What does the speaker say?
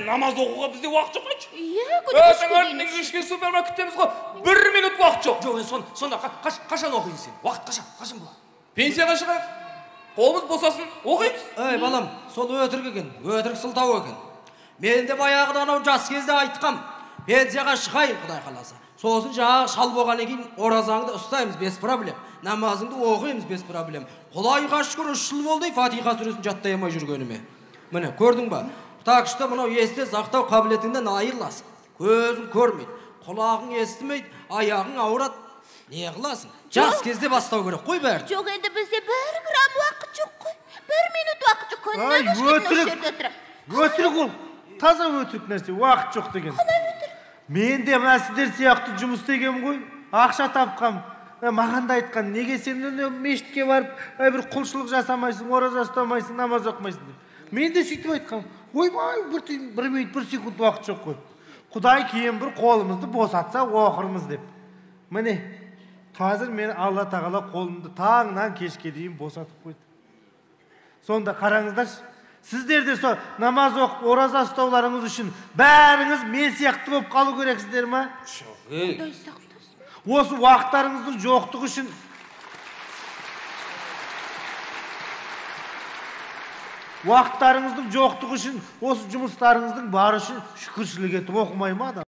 Намаз оқуға бізде уақыт жоқ айтшы. Иә, күні кешке кешке супермаркеттеміз ғой, 1 минут уақыт жоқ. Жоқ, енді сонда қашан оқисың сен? Уақыт қашан болады? Пенсияға шығайық, қолымыз босасын, оқимыз. Ей, балам, сол өтірік екен, өтірік сылтау екен. Мен де баяғыда анау жас кезде айтқам, пенсияға шығайын, Құдай қаласа. Сосын жаңағы шал болғаннан кейін оразаңды ұстаймыз, без проблем. Намазыңды оқимыз, без проблем. Құдайға шүкір, 3 жыл болды, Фатиха сүресін жаттай алмай жүргеніме. Міне, көрдің ба? Так что мынау есте сақтау қабілетіңнен айырыласың. Көзің көрмейді, құлағың естімейді, аяғың ауырады. Не қыласың? Жас кезде бастау керек қой бәрін. Жоқ, енді бізде 1 грамм уақыт жоқ қой. 1 минут уақыт жоқ. Күннен кешке осы жерде отырамын. Өтірік ол. Таза өтірік нәрсе, уақыт жоқ деген. Қалай өтірік? Мен де мына сіздер сияқты жұмыс істегенмін ғой, ақша тапқам. Маған да айтқан, неге сен мешітке барып бір құлшылық жасамайсың, ораза ұстамайсың, намаз оқымайсың деп. Мен де сөйтіп айтқам, ойбай, 1 минут, 1 секунд уақыт жоқ қой. Құдай кейін бір қолымызды босатса оқырмыз деп. Міне, қазір мен Алла тағала қолымды таңнан кешке дейін босатып қойды. Сонда қараңыздаршы, сіздер де сол намаз оқып, ораза ұстауларыңыз үшін бәріңіз мен сияқты болып қалу керексіздер ма? Құдай сақтасын. Осы уақыттарыңыздың жоқтығы үшін осы жұмыстарыңыздың бары үшін шүкіршілік етіп оқымай ма адам?